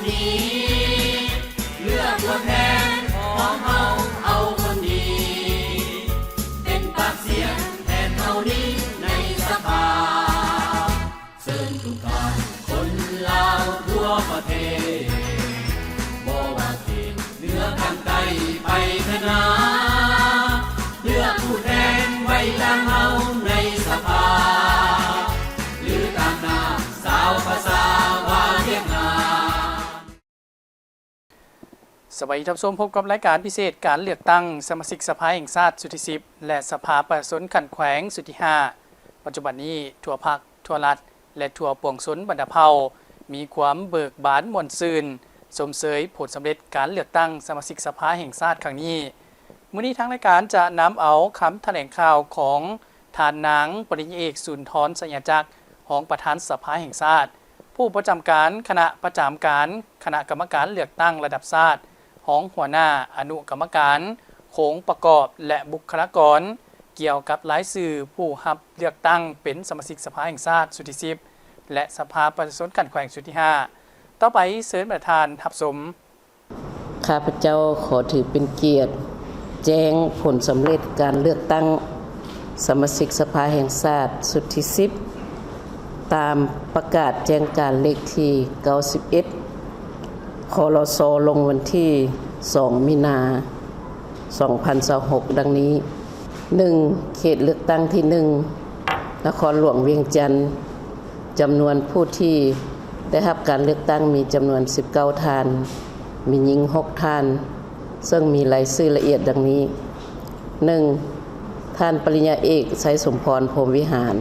ນີ້ ເລືອກຕົວແທນຂອງເຮົາເອົາຄົນດີ ເປັນປາກສຽງແທນເຮົານີ້ໃນສະພາ. ເຊີນທຸກທ່ານຄົນລາວທົ່ວປະເທດ ບໍ່ວ່າເຂດເໜືອຂ້າງໃຕ້ໄປທາງໜາ ເລືອກຜູ້ແທນໄວ້ຕາງເຮົາໃນສະພາ ຫຼືຕາງໜ້າຊາວພາສາວ່າວຽກງານ. ສະບາຍດີທ່ານຜູ້ຊົມ, ພົບກັບລາຍການພິເສດການເລືອກຕັ້ງສະມາຊິກສະພາແຫ່ງຊາດຊຸດທີສິບ ແລະ ສະພາປະຊາຊົນຂັ້ນແຂວງຊຸດທີຫ້າ. ປັດຈຸບັນນີ້ ທົ່ວພັກ, ທົ່ວລັດ ແລະ ທົ່ວປວງຊົນບັນດາເຜົ່າ ມີຄວາມເບີກບານມ່ວນຊື່ນ ຊົມເຊີຍຜົນສຳເລັດການເລືອກຕັ້ງສະມາຊິກສະພາແຫ່ງຊາດຄັ້ງນີ້. ມື້ນີ້ທາງລາຍການຈະນຳເອົາຄຳຖະແຫຼງຂ່າວຂອງທ່ານນາງ ປະລິນຍາເອກ ສູນທອນ ໄຊຍະຈັກ ຮອງປະທານສະພາແຫ່ງຊາດ, ຜູ້ປະຈຳການຄະນະປະຈຳການຄະນະກຳມະການເລືອກຕັ້ງລະດັບຊາດ, ຮອງຫົວໜ້າອະນຸກຳມະການໂຄງປະກອບ ແລະ ບຸກຄະລາກອນ ກ່ຽວກັບລາຍຊື່ຜູ້ຮັບເລືອກຕັ້ງເປັນສະມາຊິກສະພາແຫ່ງຊາດຊຸດທີສິບ ແລະ ສະພາປະຊາຊົນຂັ້ນແຂວງຊຸດທີຫ້າ. ຕໍ່ໄປເຊີນບັນດາທ່ານຮັບຊົມ. ຂ້າພະເຈົ້າຂໍຖືເປັນກຽດແຈ້ງຜົນສຳເລັດການເລືອກຕັ້ງສະມາຊິກສະພາແຫ່ງຊາດຊຸດທີສິບ ຕາມປະກາດແຈ້ງການເລກທີເກົ້າສິບເອັດ ຄລສ ລົງວັນທີສອງ ມີນາ ສອງພັນຊາວຫົກ ດັ່ງນີ້. ໜຶ່ງ ເຂດເລືອກຕັ້ງທີໜຶ່ງ ນະຄອນຫຼວງວຽງຈັນ, ຈຳນວນຜູ້ທີ່ໄດ້ຮັບການເລືອກຕັ້ງມີຈຳນວນສິບເກົ້າທ່ານ, ມີຍິງຫົກທ່ານ, ເຊິ່ງມີລາຍຊື່ລະອຽດດັ່ງນີ້: ໜຶ່ງ ທ່ານປະລິນຍາເອກ ໄຊສົມພອນ ພົມວິຫານ,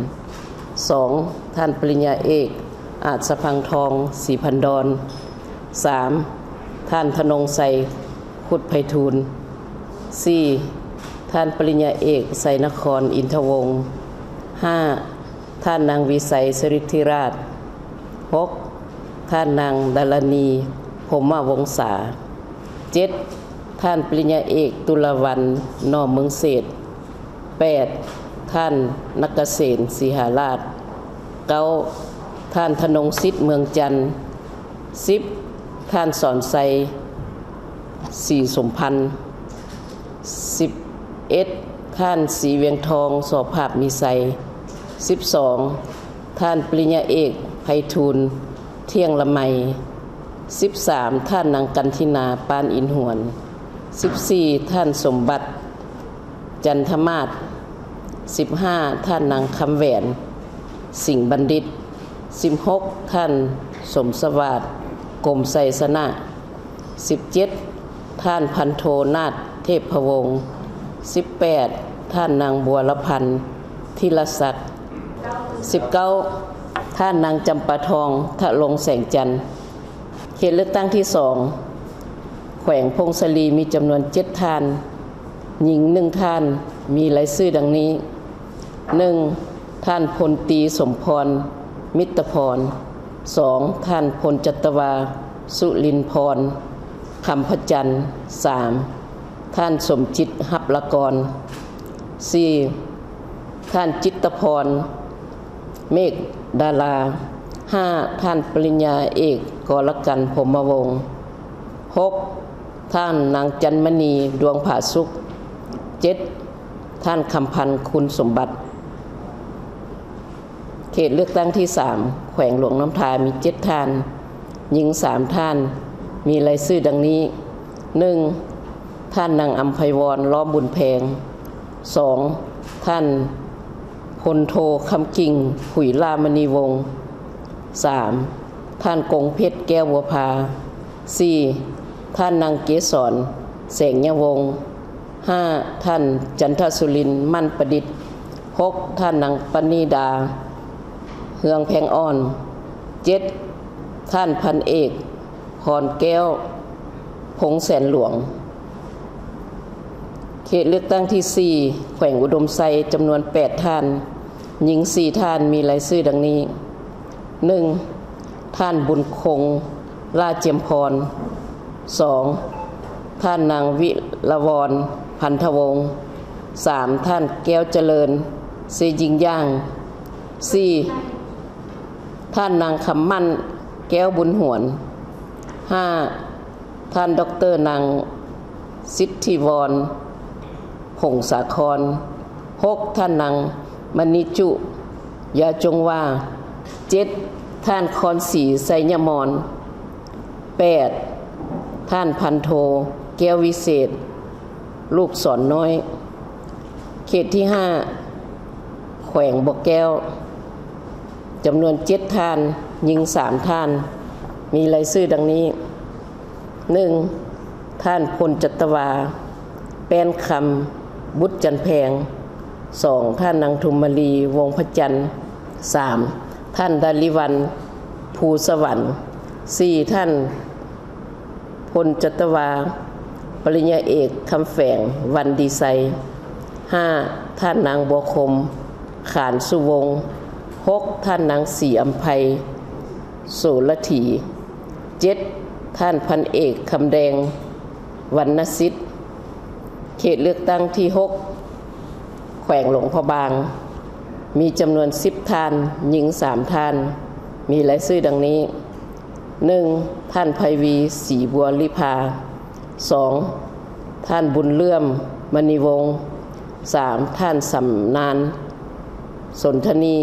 ສອງ ທ່ານປະລິນຍາເອກ ອາດສະພັງທອງ ສີພັນດອນ, ສາມ ທ່ານທະນົງໄຊ ຄຸດໄພທູນ, ສີ່ ທ່ານປະລິນຍາເອກ ໄຊນະຄອນ ອິນທະວົງ, ຫ້າ ທ່ານນາງວິໄສ ສິລິດທິລາດ, ຫົກ ທ່ານນາງດາລະນີ ພົມມະວົງສາ, ເຈັດ ທ່ານປະລິນຍາເອກ ຕຸລາວັນ ໜໍ່ເມືອງເສດ, ແປດ ທ່ານ ນັກກະເສນ ສີຫາລາດ, ເກົ້າ ທ່ານ ທະນົງສິດ ເມືອງຈັນ, ສິບ ທ່ານ ສອນໄຊ ສີສົມພັນ, ສິບເອັດ ທ່ານ ສີວຽງທອງ ສໍພາບມີໄຊ, ສິບສອງ ທ່ານປະລິນຍາເອກ ໄພທູນ ທ່ຽງລະໄມ, ສິບສາມ ທ່ານນາງ ກັນທິນາ ປານອິນຫວນ, ສິບສີ່ ທ່ານ ສົມບັດ ຈັນທະມາດ, ສິບຫ້າ ທ່ານນາງ ຄຳແຫວນ ສິງບັນດິດ, ສິບຫົກ ທ່ານ ສົມສະຫວາດ ກົມໄຊຊະນະ, ສິບເຈັດ ທ່ານ ພັນໂທ ນາດ ເທບພະວົງ, ສິບແປດ ທ່ານນາງ ບົວລະພັນ ທິລະສັກ, ສິບເກົ້າ ທ່ານນາງ ຈຳປາທອງ ທະລົງແສງຈັນ. ເຂດເລືອກຕັ້ງທີສອງ ແຂວງຜົ້ງສາລີ ມີຈຳນວນເຈັດທ່ານ, ຍິງໜຶ່ງທ່ານ, ມີລາຍຊື່ດັ່ງນີ້: ໜຶ່ງ ທ່ານພົນຕີ ສົມພອນ ມິດຕະພອນ, ສອງ ທ່ານພົນຈັດຕະວາ ສຸລິນພອນ ຄຳພະຈັນ, ສາມ ທ່ານສົມຈິດ ຮັບລະກອນ, ສີ່ ທ່ານຈິດຕະພອນ ເມກດາລາ, ຫ້າ ທ່ານປະລິນຍາເອກ ກໍລະກັນ ພົມມະວົງ, ຫົກ ທ່ານນາງ ຈັນມະນີ ດວງຜາສຸກ, ເຈັດ ທ່ານ ຄຳພັນ ຄຸນສົມບັດ. ເຂດເລືອກຕັ້ງທີສາມ ແຂວງຫຼວງນ້ຳທາ ມີເຈັດທ່ານ, ຍິງສາມທ່ານ, ມີລາຍຊື່ດັ່ງນີ້: ໜຶ່ງ ທ່ານນາງ ອຳໄພວອນ ລ້ອມບຸນແພງ, ສອງ ທ່ານພົນໂທ ຄຳກິ່ງ ຜຸຍຫຼ້າມະນີວົງ, ສາມ ທ່ານກົງເພັດ ແກ້ວບົວພາ, ສີ່ ທ່ານນາງ ເກສອນ ແສງຍະວົງ, ຫ້າ ທ່ານ ຈັນທະສຸລິນ ໝັ້ນປະດິດ, ຫົກ ທ່ານນາງ ປະນີດາ ເຮືອງແພງອ່ອນ, ເຈັດ ທ່ານພັນເອກ ພອນແກ້ວ ພົງແສນຫຼວງ. ເຂດເລືອກຕັ້ງທີສີ່ ແຂວງອຸດົມໄຊ ຈຳນວນແປດທ່ານ, ຍິງສີ່ທ່ານ, ມີລາຍຊື່ດັ່ງນີ້: ໜຶ່ງ ທ່ານບຸນຄົງ ຫຼ້າຈຽມພອນ, ສອງ ທ່ານນາງ ວິລະວອນ ພັນທະວົງ, ສາມ ທ່ານແກ້ວຈະເລີນ ເຊຢິງຢ່າງ, ສີ່ ທ່ານນາງ ຄຳໝັ້ນ ແກ້ວບຸນຫວນ, ຫ້າ ທ່ານ ດອກເຕີ ນາງ ສິດທິວອນ ພົງສາຄອນ. ຫົກ ທ່ານ ນາງ ມະນິຈຸ ຢາຈົງວາ. ເຈັດ ທ່ານ ຄອນສີ ໄຊຍະມອນ. ແປດ ທ່ານ ພັນໂທ ແກ້ວວິເສດ ລູກສອນນ້ອຍ. ເຂດທີຫ້າ ແຂວງບໍ່ແກ້ວ ຈຳນວນເຈັດທ່ານ, ຍິງສາມທ່ານ. ມີລາຍຊື່ດັ່ງນີ້: ໜຶ່ງ ທ່ານ ພົນຈັດຕະວາ ແປ້ນຄຳ ບຸດຈັນແພງ. ສອງ ທ່ານ ນາງ ທຸມມະລີ ວົງພະຈັນ. ສາມ ທ່ານ ດາລິວັນ ພູສະຫວັນ. ສີ່ ທ່ານ ພົນຈັດຕະວາ ປະລິນຍາເອກ ຄຳແຝງ ວັນດີໄຊ. ຫ້າ ທ່ານນາງ ບົວຄົມ ຂານສຸວົງ. ຫົກ ທ່ານນາງ ສີອຳໄພ ໂສລະຖີ. ເຈັດ ທ່ານພັນເອກ ຄຳແດງ ວັນນະສິດ. ເຂດເລືອກຕັ້ງທີຫົກ ແຂວງຫຼວງພະບາງ ມີຈຳນວນສິບທ່ານ, ຍິງສາມທ່ານ. ມີລາຍຊື່ດັ່ງນີ້: ໜຶ່ງ ທ່ານ ໄພວີ ສີບົວລິພາ. ສອງ ທ່ານ ບຸນເຫຼື້ອມ ມະນີວົງ. ສາມ ທ່ານ ສຳນານ ສົນທະນີ.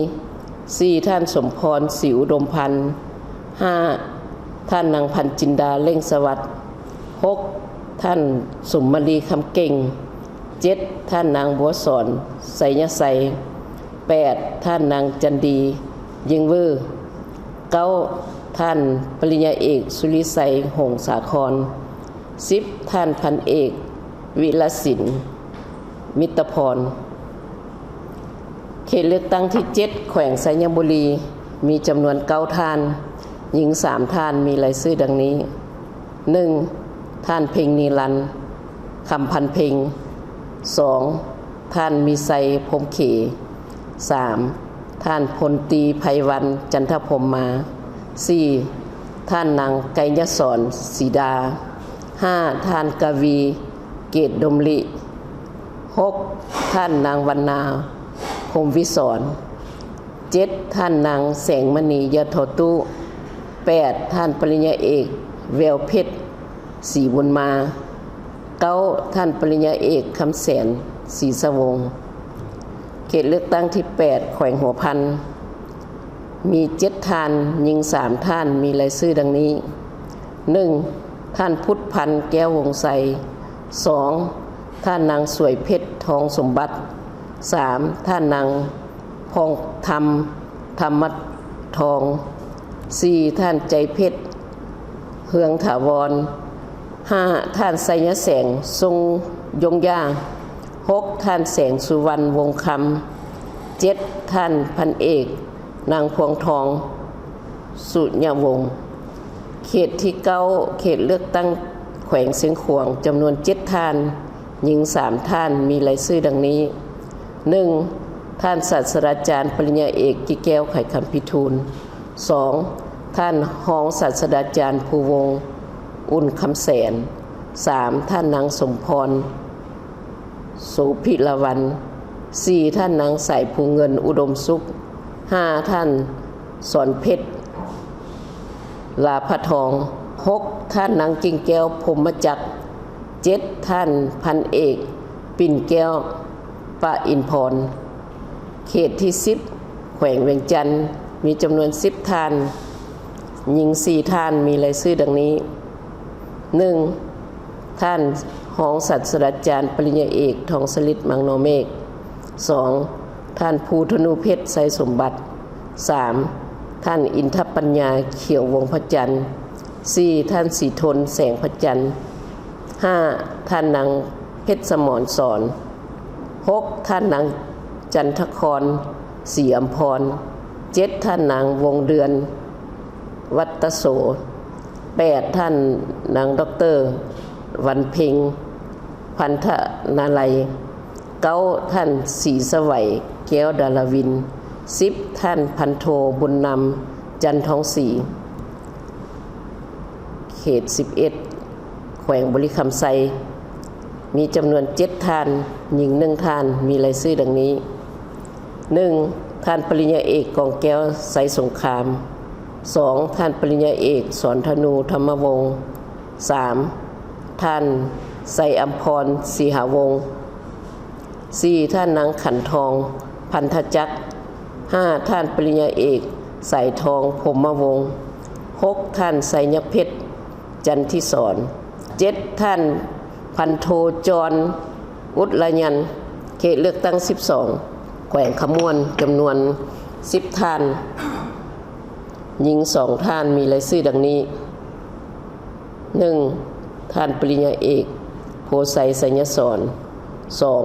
ສີ່ ທ່ານ ສົມພອນ ສີອຸດົມພັນ. ຫ້າ ທ່ານນາງ ພັນຈິນດາ ເລັ່ງສະຫວັດ. ຫົກ ທ່ານ ສົມມະລີ ຄຳເກັ່ງ. ເຈັດ ທ່ານນາງ ບົວສອນ ໄຊຍະໄຊ. ແປດ ທ່ານນາງ ຈັນດີ ຍິງເວີ. ເກົ້າ ທ່ານ ປະລິນຍາເອກ ສຸລິໄຊ ຫົງສາຄອນ. ສິບ ທ່ານ ພັນເອກ ວິລະສິນ ມິດຕະພອນ. ເຂດເລືອກຕັ້ງທີເຈັດ ແຂວງໄຊຍະບູລີ ມີຈຳນວນເກົ້າທ່ານ, ຍິງສາມທ່ານ. ມີລາຍຊື່ດັ່ງນີ້: ໜຶ່ງ ທ່ານ ເພັງນິລັນ ຄຳພັນເພັງ. ສອງ ທ່ານ ມີໄຊ ພົມເຂ. ສາມ ທ່ານ ພົນຕີ ໄພວັນ ຈັນທະພົມມາ. ສີ່ ທ່ານນາງ ໄກຍະສອນ ສີດາ. ຫ້າ ທ່ານ ກະວີ ເກດດົມລິ. ຫົກ ທ່ານນາງ ວັນນາ ພົມວິສອນ. ເຈັດ ທ່ານນາງ ແສງມະນີ ຍະທໍຕູ້. ແປດ ທ່ານ ປະລິນຍາເອກ ແວວເພັດ ສີບຸນມາ. ເກົ້າ ທ່ານ ປະລິນຍາເອກ ຄຳແສນ ສີສະວົງ. ເຂດເລືອກຕັ້ງທີແປດ ແຂວງຫົວພັນ ມີເຈັດທ່ານ, ຍິງສາມທ່ານ. ມີລາຍຊື່ດັ່ງນີ້: ໜຶ່ງ ທ່ານ ພຸດພັນ ແກ້ວວົງໄຊ. ສອງ ທ່ານນາງ ສວຍເພັດ ທອງສົມບັດ. ສາມ ທ່ານນາງ ຜ່ອງທຳ ທຳມະທອງ. ສີ່ ທ່ານ ໃຈເພັດ ເຮືອງຖາວອນ. ຫ້າ ທ່ານ ໄຊຍະແສງ ຊົງຍົງຢາ. ຫົກ ທ່ານ ແສງສຸວັນ ວົງຄຳ. ເຈັດ ທ່ານ ພັນເອກ ນາງ ພວງທອງ ສຸຍະວົງ. ເຂດທີເກົ້າ ເຂດເລືອກຕັ້ງແຂວງຊຽງຂວາງ ຈຳນວນເຈັດທ່ານ, ຍິງສາມທ່ານ. ມີລາຍຊື່ດັ່ງນີ້: ໜຶ່ງ ທ່ານ ສາດສະດາຈານ ປະລິນຍາເອກ ກິແກ້ວ ໄຂຄຳພິທູນ. ສອງ ທ່ານ ຮອງສາດສະດາຈານ ພູວົງ ອຸ່ນຄຳແສນ. ສາມ ທ່ານນາງ ສົມພອນ ໂສພິລາວັນ. ສີ່ ທ່ານນາງ ສາຍພູເງິນ ອຸດົມສຸກ. ຫ້າ ທ່ານ ສອນເພັດ ລາພະທອງ. ຫົກ ທ່ານນາງ ກິ່ງແກ້ວ ພົມມະຈັກ. ເຈັດ ທ່ານ ພັນເອກ ປິ່ນແກ້ວ ປະອິນພອນ. ເຂດທີສິບ ແຂວງວຽງຈັນ ມີຈຳນວນສິບທ່ານ, ຍິງສີ່ທ່ານ. ມີລາຍຊື່ດັ່ງນີ້: ໜຶ່ງ ທ່ານຮອງສາດສະດາຈານ ປະລິນຍາເອກ ທອງສະລິດ ມັງນໍເມກ. ສອງ ທ່ານ ພູທະນູເພັດ ໄຊສົມບັດ. ສາມ ທ່ານ ອິນທະປັນຍາ ຂຽວວົງພະຈັນ. ສີ່ ທ່ານ ສີທົນ ແສງພະຈັນ. ຫ້າ ທ່ານນາງ ເພັດສະໝອນສອນ. ຫົກ ທ່ານນາງ ຈັນທະຄອນ ສີອຳພອນ. ເຈັດ ທ່ານນາງ ວົງເດືອນ ວັດຕະໂສ. ແປດ ທ່ານນາງ ດອກເຕີ ວັນເພັງ ພັນທະນາໄລ. ເກົ້າ ທ່ານ ສີສະໄຫວ ແກ້ວດາລາວິນ. ສິບ ທ່ານ ພັນໂທ ບຸນນຳ ຈັນທອງສີ. ເຂດສິບເອັດ ແຂວງບໍລິຄຳໄຊ ມີຈຳນວນເຈັດທ່ານ, ຍິງໜຶ່ງທ່ານ. ມີລາຍຊື່ດັ່ງນີ້: ໜຶ່ງ ທ່ານປະລິນຍາເອກ ກອງແກ້ວ ໄຊສົງຄາມ. ສອງ ທ່ານປະລິນຍາເອກ ສອນທະນູ ທຳມະວົງ, ສາມ ທ່ານ ໄຊອຳພອນ ສີຫາວົງ, ສີ່ ທ່ານນາງ ຂັນທອງ ພັນທະຈັກ, ຫ້າ ທ່ານປະລິນຍາເອກ ສາຍທອງ ພົມມະວົງ, ຫົກ ທ່ານ ໄຊຍະເພັດ ຈັນທິສອນ, ເຈັດ ທ່ານ ພັນໂທ ຈອນ ອຸດລະຍັນ, ເຂດເລືອກຕັ້ງສິບສອງ ແຂວງຄຳມ່ວນ, ຈຳນວນສິບທ່ານ, ຍິງສອງທ່ານ, ມີລາຍຊື່ດັ່ງນີ້: ໜຶ່ງ ທ່ານປະລິນຍາເອກ ໂພໄຊ ໄຊຍະສອນ, ສອງ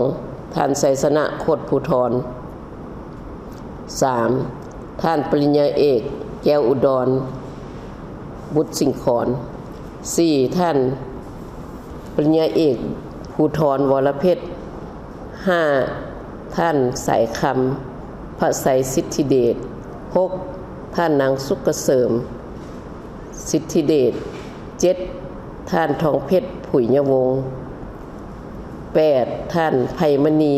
ທ່ານ ໄຊຊະນະ ໂຄດພູທອນ, ສາມ ທ່ານປະລິນຍາເອກ ແກ້ວອຸດອນ ບຸດສິງຂອນ, ສີ່ ທ່ານປະລິນຍາເອກ ພູທອນ ວໍລະເພັດ, ຫ້າ ທ່ານ ສາຍຄຳ ພະໄຊສິດທິເດດ, ຫົກ ທ່ານນາງ ສຸກກະເສີມ ສິດທິເດດ, ເຈັດ ທ່ານ ທອງເພັດ ຜຸຍຍະວົງ, ແປດ ທ່ານ ໄພມະນີ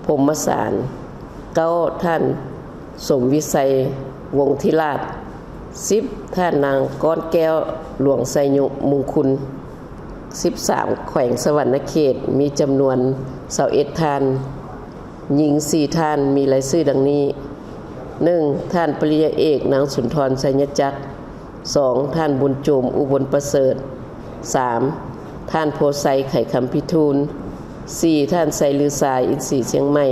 ພົມມະສານ, ເກົ້າ ທ່ານ ສົມວິໄຊ ວົງທິລາດ, ສິບ ທ່ານນາງ ກ້ອນແກ້ວ ຫຼວງໄຊຍຸມຸງຄຸນ. ສິບສາມ ແຂວງສະຫວັນນະເຂດ ມີຈຳນວນຊາວເອັດທ່ານ, ຍິງສີ່ທ່ານ, ມີລາຍຊື່ດັ່ງນີ້: ໜຶ່ງ ທ່ານປະລິນຍາເອກ ນາງ ສຸນທອນ ໄຊຍະຈັກ, ສອງ ທ່ານ ບຸນໂຈມ ອຸບົນປະເສີດ, ສາມ ທ່ານ ໂພໄຊ ໄຂຄຳພິທູນ, ສີ່ ທ່ານ ໄຊລືຊາ ອິນສີຊຽງໃໝ່,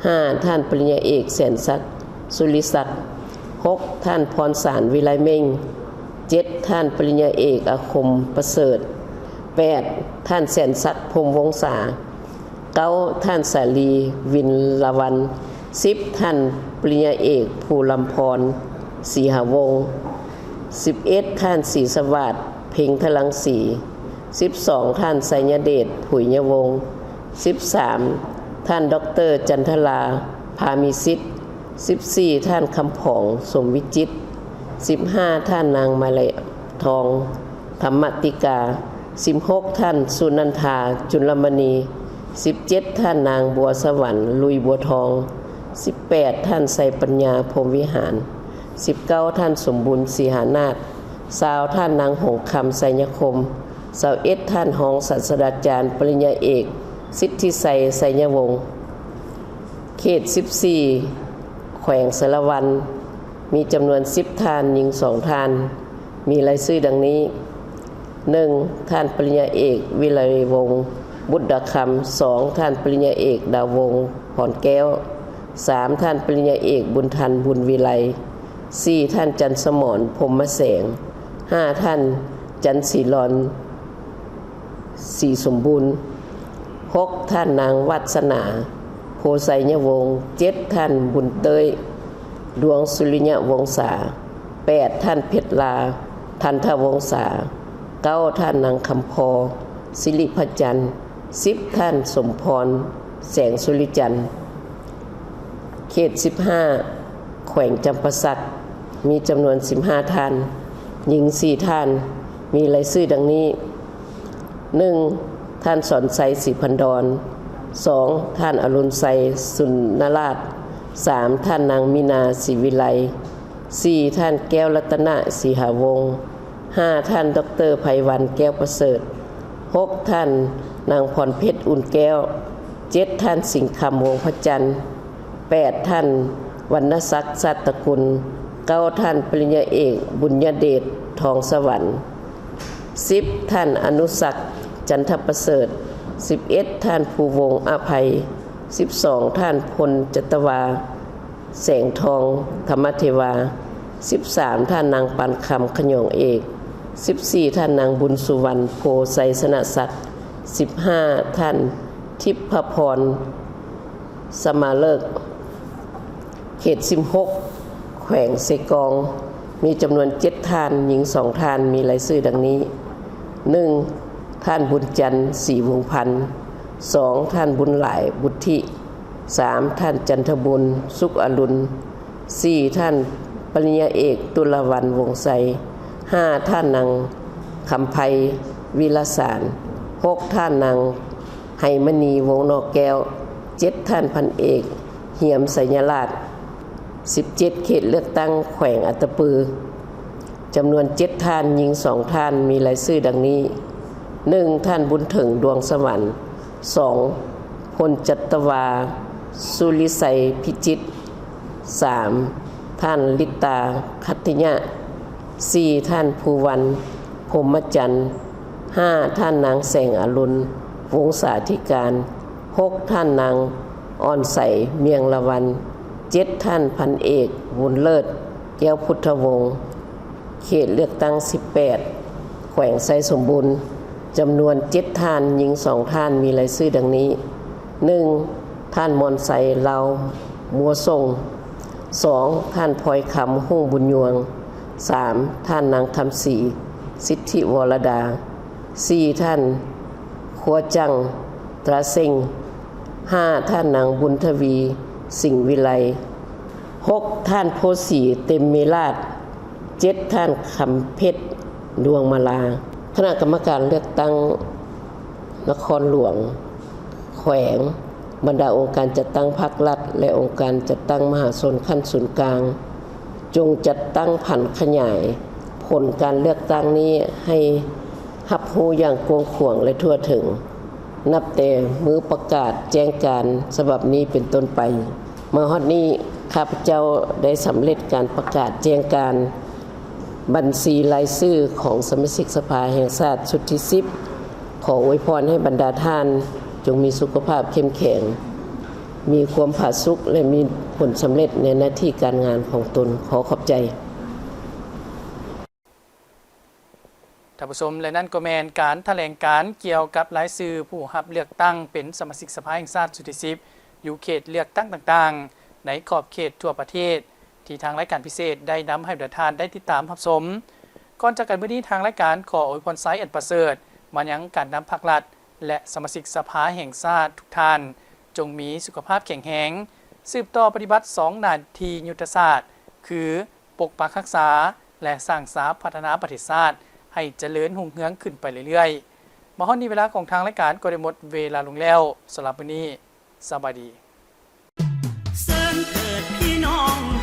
ຫ້າ ທ່ານປະລິນຍາເອກ ແສນສັກ ສຸລິສັກ, ຫົກ ທ່ານ ພອນສານ ວິໄລເມັ່ງ, ເຈັດ ທ່ານປະລິນຍາເອກ ອາຄົມ ປະເສີດ, ແປດ ທ່ານ ແສນສັກ ພົມວົງສາ, ເກົ້າ ທ່ານ ສາລີ ວິນລະວັນ, ສິບ ທ່ານປະລິນຍາເອກ ພູລຳພອນ ສີຫາວົງ, ສິບເອັດ ທ່ານ ສີສະຫວາດ ເພັງທະລັງສີ, ສິບສອງ ທ່ານ ໄຊຍະເດດ ຜຸຍຍະວົງ, ສິບສາມ ທ່ານ ດອກເຕີ ຈັນທະລາ ພາມີສິດ, ສິບສີ່ ທ່ານ ຄຳຜອງ ສົມວິຈິດ, ສິບຫ້າ ທ່ານນາງ ມາລະທອງ ທຳມະຕິກາ, ສິບຫົກ ທ່ານ ສຸນັນທາ ຈຸນລະມະນີ, ສິບເຈັດ ທ່ານນາງ ບົວສະຫວັນ ລຸຍບົວທອງ, ສິບແປດ ທ່ານ ໄຊປັນຍາ ພົມວິຫານ, ສິບເກົ້າ ທ່ານ ສົມບູນ ສີຫານາດ, ຊາວ ທ່ານນາງ ຫົງຄຳ ໄຊຍະຄົມ, ຊາວເອັດ ທ່ານຮອງສາດສະດາຈານ ປະລິນຍາເອກ ສິດທິໄຊ ໄຊຍະວົງ. ເຂດສິບສີ່ ແຂວງສາລະວັນ ມີຈຳນວນສິບທ່ານ, ຍິງສອງທ່ານ, ມີລາຍຊື່ດັ່ງນີ້: ໜຶ່ງ ທ່ານປະລິນຍາເອກ ວິໄລວົງ ບຸດດາຄຳ, ສອງ ທ່ານປະລິນຍາເອກ ດາວວົງ ພອນແກ້ວ, ສາມ ທ່ານປະລິນຍາເອກ ບຸນທັນ ບຸນວິໄລ, ສີ່ ທ່ານ ຈັນສະໝອນ ພົມມະແສງ, ຫ້າ ທ່ານ ຈັນສີລອນ ສີສົມບູນ, ຫົກ ທ່ານນາງ ວັດສະໜາ ໂພໄຊຍະວົງ, ເຈັດ ທ່ານ ບຸນເຕີຍ ດວງສຸລິຍະວົງສາ, ແປດ ທ່ານ ເພັດລາ ທັນທະວົງສາ, ເກົ້າ ທ່ານນາງ ຄຳພໍ ສິລິພະຈັນ, ສິບ ທ່ານ ສົມພອນ ແສງສຸລິຈັນ. ເຂດສິບຫ້າ ແຂວງຈຳປາສັກ ມີຈຳນວນສິບຫ້າທ່ານ, ຍິງສີ່ທ່ານ, ມີລາຍຊື່ດັ່ງນີ້: ໜຶ່ງ ທ່ານ ສອນໄຊ ສີພັນດອນ, ສອງ ທ່ານ ອະລຸນໄຊ ສຸນນະລາດ, ສາມ ທ່ານນາງ ມີນາ ສີວິໄລ, ສີ່ ທ່ານ ແກ້ວລັດຕະນະ ສີຫາວົງ, ຫ້າ ທ່ານ ດອກເຕີ ໄພວັນ ແກ້ວປະເສີດ, ຫົກ ທ່ານນາງ ພອນເພັດ ອຸ່ນແກ້ວ, ເຈັດ ທ່ານ ສິງຄຳ ວົງພະຈັນ, ແປດ ທ່ານ ວັນນະສັກ ຊາດຕະກຸນ, ເກົ້າ ທ່ານປະລິນຍາເອກ ບຸນຍະເດດ ທອງສະຫວັນ, ສິບ ທ່ານ ອະນຸສັກ ຈັນທະປະເສີດ, ສິບເອັດ ທ່ານ ພູວົງ ອະໄພ, ສິບສອງ ທ່ານ ພົນຈັດຕະວາ ແສງທອງ ທຳມະເທວາ, ສິບສາມ ທ່ານນາງ ປານຄຳ ຂະຫຍອງເອກ, ສິບສີ່ ທ່ານນາງ ບຸນສຸວັນ ໂພໄຊຊະນະສັກ, ສິບຫ້າ ທ່ານ ທິບພະພອນ ສະມາເລີກ. ເຂດສິບຫົກ ແຂວງເຊກອງ ມີຈຳນວນເຈັດທ່ານ, ຍິງສອງທ່ານ, ມີລາຍຊື່ດັ່ງນີ້: ໜຶ່ງ ທ່ານ ບຸນຈັນ ສີວົງພັນ, ສອງ ທ່ານ ບຸນຫຼາຍ ບຸດທິ, ສາມ ທ່ານ ຈັນທະບຸນ ສຸກອະລຸນ, ສີ່ ທ່ານ ປະລິນຍາເອກ ຕຸລາວັນ ວົງໄຊ, ຫ້າ ທ່ານນາງ ຄຳໄພ ວິລະສານ, ຫົກ ທ່ານນາງ ໄຮມະນີ ວົງນອກແກ້ວ, ເຈັດ ທ່ານ ພັນເອກ ຫຽມ ໄຊຍະລາດ. ສິບເຈັດ ເຂດເລືອກຕັ້ງແຂວງອັດຕະປື ຈຳນວນເຈັດທ່ານ, ຍິງສອງທ່ານ, ມີລາຍຊື່ດັ່ງນີ້: ໜຶ່ງ ທ່ານ ບຸນເຖິງ ດວງສະຫວັນ, ສອງ ພົນຈັດຕະວາ ສຸລິໄຊ ພິຈິດ, ສາມ ທ່ານ ລິດຕາ ຂັດຕິຍະ, ສີ່ ທ່ານ ພູວັນ ພົມມະຈັນ, ຫ້າ ທ່ານ ນາງ ແສງອາລຸນ ວົງສາທິການ, ຫົກ ທ່ານ ນາງ ອ່ອນໃສ ມຽງລະວັນ, ເຈັດ ທ່ານ ພັນເອກ ບຸນເລີດ ແກ້ວພຸດທະວົງ. ເຂດເລືອກຕັ້ງສິບແປດ ແຂວງໄຊສົມບູນ ຈຳນວນເຈັດທ່ານ, ຍິງສອງທ່ານ, ມີລາຍຊື່ດັ່ງນີ້: ໜຶ່ງ ທ່ານ ມອນໄຊ ລາວມົວສົ່ງ, ສອງ ທ່ານ ພອຍຄຳ ຮຸ່ງບຸນຍວງ, ສາມ ທ່ານ ນາງ ຄຳສີ ສິດທິວໍລະດາ, ສີ່ ທ່ານ ຄົວຈັງ ຕຣາເຊັງ, ຫ້າ ທ່ານ ນາງ ບຸນທະວີ ສິງວິໄລ, ຫົກ ທ່ານ ໂພສີ ເຕັມມີລາດ, ເຈັດ ທ່ານ ຄຳເພັດ ດວງມາລາ. ຄະນະກຳມະການເລືອກຕັ້ງນະຄອນຫຼວງ, ແຂວງ, ບັນດາອົງການຈັດຕັ້ງພາກລັດ ແລະ ອົງການຈັດຕັ້ງມະຫາຊົນຂັ້ນສູນກາງ ຈົ່ງຈັດຕັ້ງຜັນຂະຫຍາຍຜົນການເລືອກຕັ້ງນີ້ໃຫ້ຮັບຮູ້ຢ່າງກວ້າງຂວາງ ແລະ ທົ່ວເຖິງ. ນັບແຕ່ມື້ປະກາດແຈ້ງການສະບັບນີ້ເປັນຕົ້ນໄປ. ມາຮອດນີ້, ຂ້າພະເຈົ້າໄດ້ສຳເລັດການປະກາດແຈ້ງການບັນຊີລາຍຊື່ຂອງສະມາຊິກສະພາແຫ່ງຊາດຊຸດທີສິບ. ຂໍອວຍພອນໃຫ້ບັນດາທ່ານຈົ່ງມີສຸຂະພາບເຂັ້ມແຂງ, ມີຄວາມຜາສຸກ ແລະ ມີຜົນສຳເລັດໃນໜ້າທີ່ການງານຂອງຕົນ. ຂໍຂອບໃຈ. ທ່ານຜູ້ຊົມ, ແລະ ນັ້ນກໍແມ່ນການຖະແຫຼງການກ່ຽວກັບລາຍຊື່ຜູ້ຮັບເລືອກຕັ້ງເປັນສະມາຊິກສະພາແຫ່ງຊາດຊຸດທີສິບ ຢູ່ເຂດເລືອກຕັ້ງຕ່າງໆ ໃນຂອບເຂດທົ່ວປະເທດ ທີ່ທາງລາຍການພິເສດໄດ້ນຳໃຫ້ບັນດາທ່ານໄດ້ຕິດຕາມຮັບຊົມ. ກ່ອນຈາກກັນມື້ນີ້, ທາງລາຍການຂໍອວຍພອນໄຊອັນປະເສີດມາຍັງການນຳພັກລັດ ແລະ ສະມາຊິກສະພາແຫ່ງຊາດທຸກທ່ານ ຈົ່ງມີສຸຂະພາບແຂງແຮງ, ສືບຕໍ່ປະຕິບັດສອງໜ້າທີ່ຍຸດທະສາດ ຄື ປົກປັກຮັກສາ ແລະ ສ້າງສາພັດທະນາປະເທດຊາດໃຫ້ຈະເລີນຮຸ່ງເຮືອງຂຶ້ນໄປເລື້ອຍໆ. ມາຮອດນີ້ເວລາຂອງທາງລາຍການກໍໄດ້ໝົດເວລາລົງແລ້ວ. ສຳລັບມື້ນີ້, ສະບາຍດີ. ເຊີນເທີດພີ່ນ້ອງ